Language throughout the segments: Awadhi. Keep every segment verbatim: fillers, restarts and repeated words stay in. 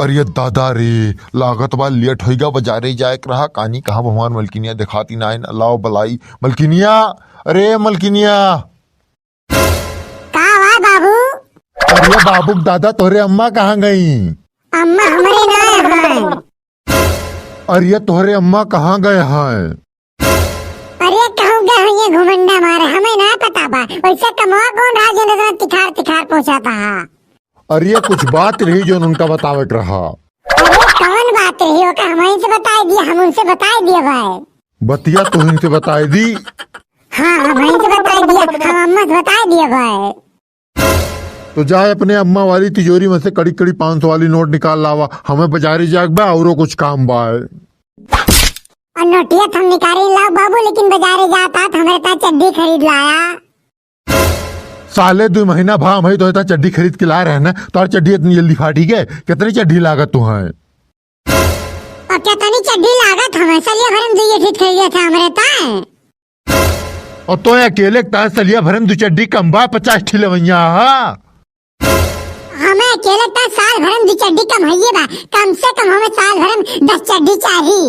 अरे दादा रे, लागत बा लेट होइगा, बजारे जाए के रहा। कानी कहाँ भगवान मलकिनिया देखाती ना है ना। लाओ बलाई मलकिनिया। अरे मलकिनिया। का हुआ बाबू? अरे बाबू के दादा, तोहरे अम्मा कहाँ गई? अम्मा हमरे ना यहाँ। अरे तोहरे अम्मा कहाँ गए हैं? अरे कहूँ गए हैं ये घुमंडा मारे, हमें ना पता बा। वैसे कमवा कौन रहा जो इतना तिखार तिखार पहुँचाता है? अरे कुछ बात रही जो उनका बतावे के रहा। अरे कौन बात रही, ओका हमहीं से बताए दिया, हम उनसे बताए दिया भाई। बतिया तो इनसे बताए दी। हाँ, हमहीं से बताए दिया, हम अम्मा से बताए दिया भाई। तो जाए अपने अम्मा वाली तिजोरी में से कड़ी कड़ी पाँच सौ वाली नोट निकाल लावा, हमें बजारे जाग बा, औरो कुछ काम बा। और नोटिया तो हम निकाले लाओ बाबू, लेकिन बजारे जाता तो हमरे ता चड्डी खरीद लाया। साले दो महीना भा हम ही तो इतना चड्डी खरीद के ला रहे हैं ना, तो और चड्डी इतनी जल्दी फाटी के? कितनी चड्डी लागत तू है? और कितनी चड्डी लागत हमें? सलिया भरन दुइये ठे खरीदे थे हमरे ताए। और तो अकेले के ताए सलिया भरन दो चड्डी कम बा, पचास ठी लवैया हा। हमें अकेले के ताए साल भरन दो चड्डी कम है बा, कम से कम हमें साल भरन दस चड्डी चाही।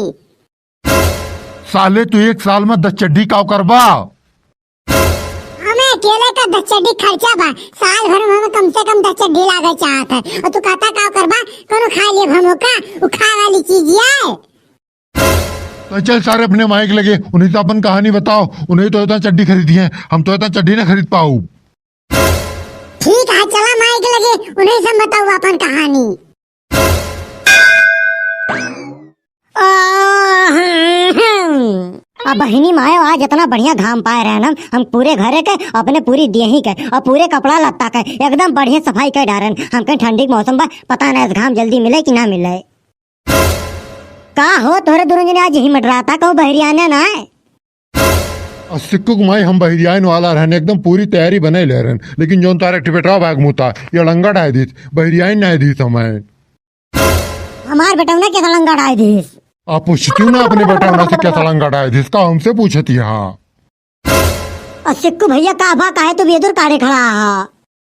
साले तू एक साल में दस चड्डी काव करबा? हमें अकेले का दस चड्डी खर्चा बा, साल भर में हमें कम से कम दस चड्डी लागे चाहत है। और तू कहता काव करबा, कोनो खा लेब हम ओका, उ खाए वाली चीज है। तो चल सारे अपने माई के लगे, उन्हें तो अपन कहानी बताओ, उन्हें तो इतना चड्डी खरीदी है, हम तो इतना चड्डी ना खरीद पाऊ। ठीक है, चला माई के लगे, उन्हें से हम बताऊ अपन कहानी। अब बहिनी मायो, आज इतना बढ़िया घाम पाए रहन हम, हम पूरे घरे के, अपने पूरी देही के और पूरे कपड़ा लत्ता के एकदम बढ़िया सफाई कर डारन। हमके ठंडी के मौसम बा, पता ना इस घाम जल्दी मिले कि ना मिले। का हो तोहरे दोनों जने आज यही मंडराता, कहूँ बहरियाने ना है? आ सिक्कू के माई, हम बहरियाइन वाला रहन, एकदम पूरी तैयारी बनाए ले रहन, लेकिन जौन तारे ठे बेटवा बाग मुता, ये लंगा डाय दीस, बहरियाइन ना दीस हमें। हमार बेटौना के तलंगा डाय दीस। आप पूछती ना अपने बेटौना से, क्या तलंगा डाय दीस, का हमसे पूछती? हाँ। और सिक्कू भैया, का भा, काहे तू बेदुर काढ़े खड़ा हा?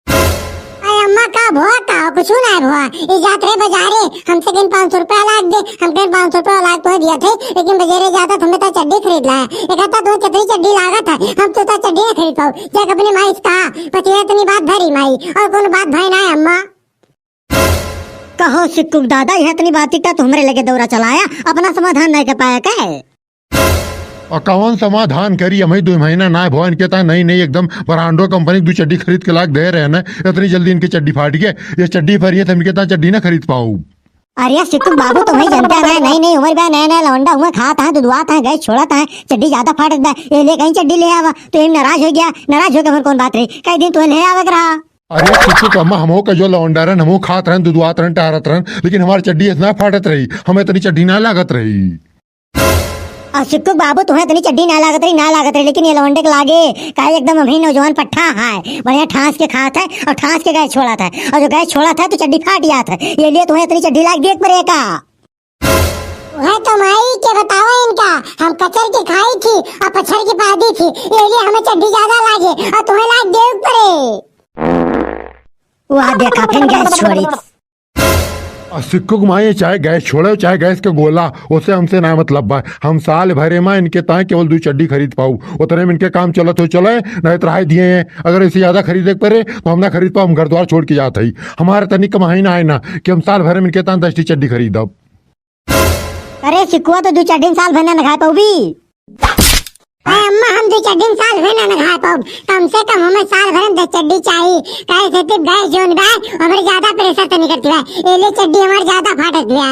अरे अम्मा, का भुआ, का कुछ ना भुआ। ई जात रहे बजारे, हमसे कहीं पाँच सौ रुपया लाग दे, हम कहीं पाँच सौ रुपया लाग तो दिया थे, लेकिन बजारे जाता तो हमें तो चड्डी खरीद लाया। एक हफ्ता तो चतरी चड्डी लागत है, हम तो, तो चड्डी ना खरीद पाऊ। जाके अपने माई से कहा, पतिया इतनी बात भरी माई, और कौन बात भाई ना है अम्मा। कहो सिक्कू दादा, यह इतनी बात का तो हमरे लगे दौरा चलाया, अपना समाधान नहीं कर पाया कहे? और कौन समाधान करी, हम ही दो महीना ना भवा इनके ता नई नई एकदम ब्रांडो कंपनी की दो चड्डी खरीद के लाग दे रहे हैं ना, इतनी जल्दी इनके चड्डी फाट गए। ये चड्डी पर ये तो इनके ता चड्डी ना खरीद पाऊ। अरे सिक्कू बाबू, तुम्हें जनता ना, नई नई उम्र बा, नया नया लौंडा हुआ, खात हैं, दुदुआत हैं, गैस छोड़त हैं, चड्डी ज्यादा फाटत बा, ये ले कहीं चड्डी ले आवा, तो ये नाराज हो गया, नाराज होकर फिर कौन बात रही, कई दिन तुम्हें ले आवे के रहा। अरे सिक्कू का अम्मा, हमहू का जो लौंडा रहन, हमहू खात रहन, दुदुआत रहन, टहरत रहन, लेकिन हमार चड्डी ऐसे ना फाटत रही, हमें इतनी चड्डी ना लागत रही। और सिक्कू बाबू, तुम्हें इतनी चड्डी ना लागत रही, ना लागत रही, लेकिन ये लौंडे के लागे, काहे एकदम अभी नौजवान पट्ठा है, बढ़िया ठास के खात है और ठास के गैस छोड़त है, और जो गैस छोड़त है तो चड्डी फाट जात है, ये लिए तुम्हें इतनी चड्डी लाग देख पड़े का। वह तो माई के बताओ इनका, हम कचर के खाई थी और पछर के पादी थी, ये लिए हमें चड्डी ज्यादा लागे और तुम्हें लाग देख पड़े। वाह, देखा फिर गैस छोड़ी। आ सिक्कू के माई, चाहे गैस छोड़े, चाहे गैस के गोला, ओसे हमसे ना मतलब बा। हम साल भरे मा इनके ताए केवल दो चड्डी खरीद पाऊ, उतने में इनके काम चलत हो चले, नहीं तो रहाई दिए हैं। अगर ऐसे ज्यादा खरीदे के पड़े तो हम ना खरीद पाऊ, हम घर द्वार छोड़ के जात हई। हमारे तनी कमाई ना आए ना कि हम साल भरे में इनके ताए दस ठी चड्डी खरीदब। अरे सिक्कुआ, तो दो चड्डी साल भर ना नहाए पाऊबी। अरे अम्मा, हम दो चड्डी साल भर ना नहाए पाऊब, कम से कम हमें साल भर में दस चड्डी चाही, काहे से कि गैस जोन बा, हमरे ज्यादा प्रेशर से निकलती बा, ये लिए चड्डी हमारे ज्यादा फाटत बा।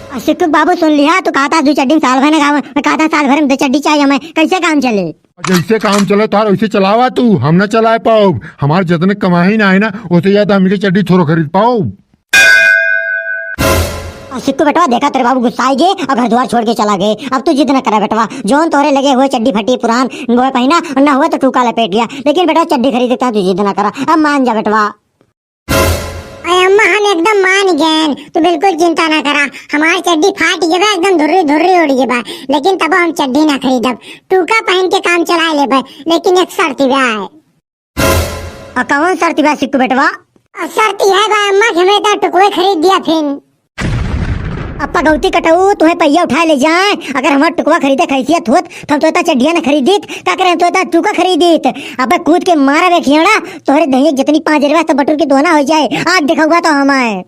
आ सिक्कू बाबू, सुन लिहा, तू कहता दू चड्डी में साल भर ना गावे, मैं कहता साल भर में दो चड्डी चाहिए हमें, कैसे काम चले? जैसे काम चले तार वैसे चलावा तू, हम ना चलाए पाओ, हमार जितने कमाई ना है ना, उससे ज्यादा हम इनके चड्डी थोड़ो खरीद पाओ। आ सिक्कू बेटवा, देखा तेरे बाबू गुस्सा आए गे और घर द्वार छोड़ के चला गए। अब तू जिद न करे बेटवा, जोन तोहरे लगे हुए चड्डी फटी पुरान, वो पहना और ना हुआ तो टूका लपेट लिया, लेकिन बेटवा चड्डी खरीद के तू जिद न करा, अब मान जा बेटवा। अरे अम्मा, हम एकदम मान गए, तू बिल्कुल चिंता ना करा। हमार चड्डी फाट गई बा, एकदम धुर्री धुर्री उड़ गई बा, लेकिन तब हम चड्डी ना खरीदब, टूका पहन के काम चला लेबे, लेकिन एक शर्त बा। आ कौन शर्त बा सिक्कू बेटवा? अब शर्त यह बा अम्मा कि हमें तो टुकवे खरीद दिया फिन। अब पगौती कटऊ, तुहे पहिया उठाए ले जाए। अगर हमार टुकवा खरीदे क हैसियत होत, तो हम तो इतना चड्डिया न खरीदित, का करे हम तो इतना टुका खरीदित। अबे कूद के मारा बे खियाड़ा, तोहरे दहिया जितनी पाँच रुपया तो बटुर के दोना हो जाए। आज देखौगा तो हमाए।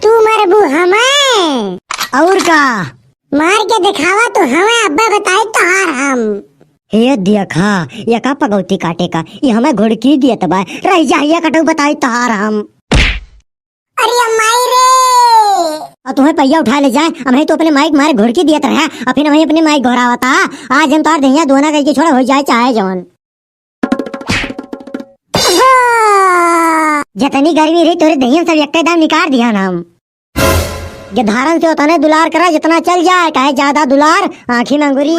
तू मरबू हमें? और का? मार के दिखावा तू हमें, अब्बे बताई तोहार हम। हे देखा, ये का पगौती काटे का, ये हमें घुड़की दियत बा। रह जा, ये कटऊ बताई तोहार हम। अरे माई रे! और तुम्हें पहिया उठा ले जाए, हम ही तो अपने माई के मारे घुड़की दियत रहे, और फिर हम ही अपने माई घोरावता। आज हम तोहार दहिया दोना करके छोड़ा हो जाए चाहे जवन। अब्बा! जतनी गर्मी रही तोरे दहियन सब एक्के दाम निकाल दिया ना हम। ये धारन से उतने दुलार करा जितना चल जाए, काहे ज्यादा दुलार आँखी में अंगुरी।